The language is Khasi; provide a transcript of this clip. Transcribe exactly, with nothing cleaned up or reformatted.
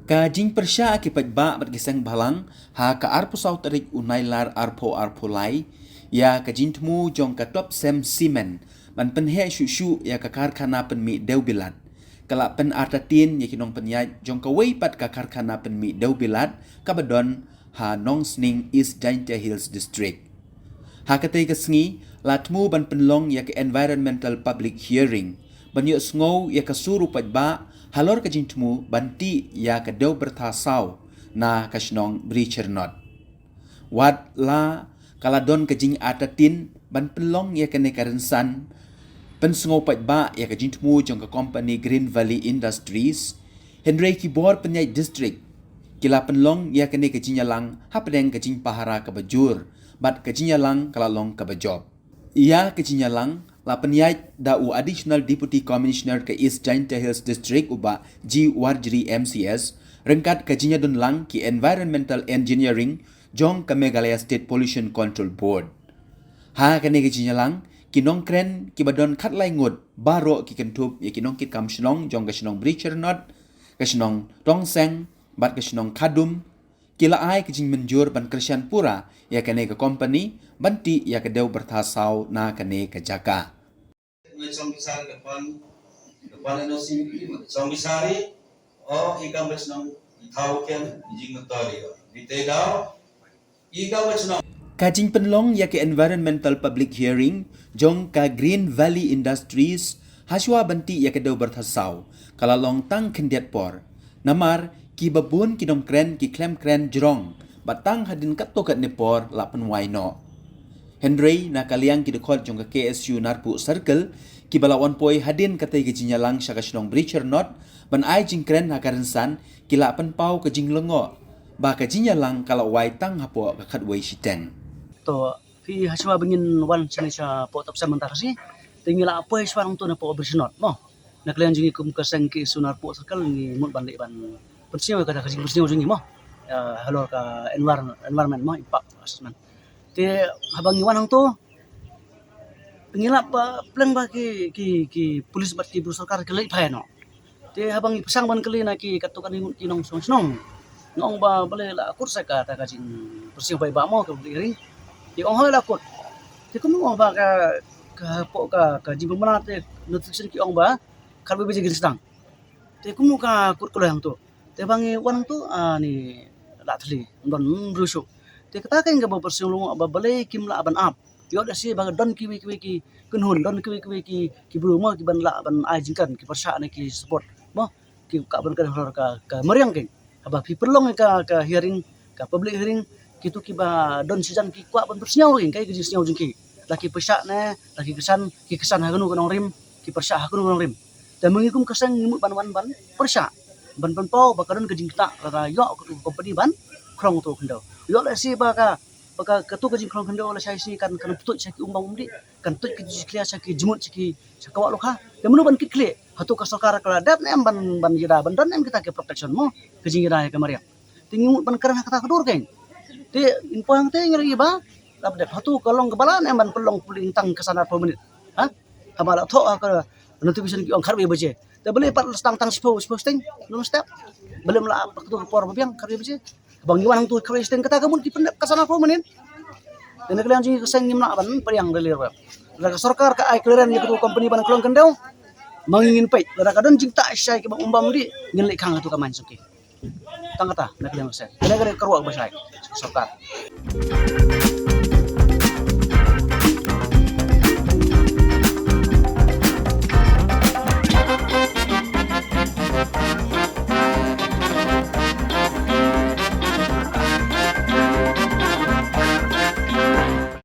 Ka jingpyrshah ki paidbah bad ki seng bhalang ha ka arphew saw tarik u Nailar arphew arphew lai ïa ka jingthmu jong ka Topcem Cement ban pynheh shuh shuh ïa ka karkhana pynmih dewbilat ka la pynartatien ïa ki nongpynïaid jong kawei pat ka karkhana pynmih dewbilat kaba don ha Nongsning, East Jaintia Hills District. Ha katei ka sngi la thmu ban pynlong ïa ka environmental public hearing ban ïohsngew ïa ka sur u paidbah halor ka jingthmu ban tih ïa ka dewbyrtha saw na ka shnong Bri Chyrnot. Wat la ka la don ka jingartatien ban pynlong ïa kane ka rynsan pynsngew paidbah ïa ka jingthmu jong ka kompani Green Valley Industries, hynrei ki bor pynïaid district ki la pynlong ïa kane ka jingïalang hapdeng ka jingpahara kaba jur bad ka jingïalang ka la long kaba jop. Ïa ka jingïalang la pynïaid da u Additional Deputy Commissioner ka East Jaintia Hills District, u Bah G Warjri M C S, ryngkat ka jingïadonlang ki Environmental Engineering jong ka Meghalaya State Pollution Control Board. Ha kane ka jingïalang, ki nongkren kiba don khatlai ngut baroh ki kynthup ïa ki nongkitkam shnong jong ka shnong Bri Chyrnot, ka shnong Tongseng bad ka shnong Khadum, ki la ai ka jingmynjur ban kyrshan pura ïa kane ka kompani ban tih ïa ka dewbyrtha saw na kane ka jaka. Song Bisari ka pan, ka pan N O C, Song Bisari, o i kam bachnong, i thau ken, i jing motor i, i te daw, i kam bachnong. Ka jingpynlong ïa ka environmental public hearing jong ka Green Valley Industries hashwa ban tih ïa ka dewbyrtha saw ka la long tang khyndiat por. Namar kiba bun ki nongkren ki khlem kren jrong bad tang hadien katto katne por la pynwai noh. Hynrei na ka liang ki dkhot jong ka K S U Narpuh Circle, kiba la wan poi hadien katei ka jingïalang sha ka shnong Bri Chyrnot ban ai jingkren ha ka rynsan, ki la pynpaw ka jinglyngngoh ba ka jingïalang ka la wai tang hapoh ka khatwei shiteng. To, phi hashwa ba ngin wan shane shapoh Topcem mynta ka sngi, te ngi la poi shwa nangto napoh Bri Chyrnot mo. Na ka liang jong ngi kum ka seng K S U Narpuh Circle ngi mut ban leh ban pynsngew ïa kata ka jingpynsngew jong ngi mo. Ïa, halor ka envir-, environment mo, impact assessment. Te haba ngi wan hangto, ngi lap ba pleng ba ki, ki, ki police bad ki bru sorkar ki leit phai noh. Te haba ngi pyrshang ban kylli na ki katto katne ki nongshong shnong, ngi ong ba balei la kut sa kata ka jingpyrsngew paidbah mo, ka public hearing. Ki ong hooid la kut. Te kumno ong ba ka, ka hapoh ka, ka jingpynbna te notification ki ong ba khatwei baje ngin sdang. Te kumno ka kut kloi hangto. Te ba ngi wan hangto, ah, ni la thli, ym don briew shuh. Te kata keiñ kaba pyrsngew lyngngoh ba balei kim lah ban ap. Ïoh lehse ba don kiwei kiwei ki kynhun, don kiwei kiwei ki, ki briew mo kiban lah ban ai jingkren, ki pyrshah ne ki support mo. Ki kwah ban kren halor ka, ka mariang keiñ. Haba phi pynlong ka, ka hearing, ka public hearing, kito kiba don shijan ki kwah ban pyrsngew keiñ, kaei ka jingsngew jong ki. La ki pyrshah ne, la ki kyrshan, ki kyrshan ha kano ka nongrim, ki pyrshah ha kano ka nongrim. Te ma ngi kum ka seng ngi mut ban wan ban pyrshah, ban pynpaw ba ka don ka jingktah lada ïoh katu ka kompani ban khlong katu ka khyndew. Ïoh lehse ba ka, ba ka, katu ka jingkhlong khyndew lashai shisngi kan, kan pyntuid sha ki um bam um dih, kan tuid ki jingkhlia sha ki jingmut sha ki, sha ka wah lukha. Te mano ban kitkhlieh? Hato ka sorkar ka la dep ne em ban, ban ïada, ban don ne em kita ki protection mo, ka jingïada ïa ka mariang? Te ngi mut ban kren ha kata ka dur keiñ. Te ngin poi hangtei ngi la ïohi ba la dep. Hato ka long kaba lah ne em ban pynlong polling tang ka san arphew minit? Ha? Haba la thoh ha ka notification ki ong khatwei baje. Te balei pat la sdang tang shiphew, shiphew shiteng, long step. Balei ym lah ha katu ka por ba biang khatwei baje? Haba ngi wan hangto khatwei shiteng kata ka mut ki pyndep ka san arphew minit. Te na ka liang jong ngi ka seng ngim lah ban pdiang da lei ruh. Lada ka sorkar ka ai clearance ïa katu ka kompani ban khlong khyndew, ma ngi ngin peit. Lada ka don jingktah shisha ïa kiba um bam um dih, ngin leit khang ha katu ka mine jong ki. Tang kata na ka liang ka seng. Kane ka dei ka ruh kaba shai sorkar.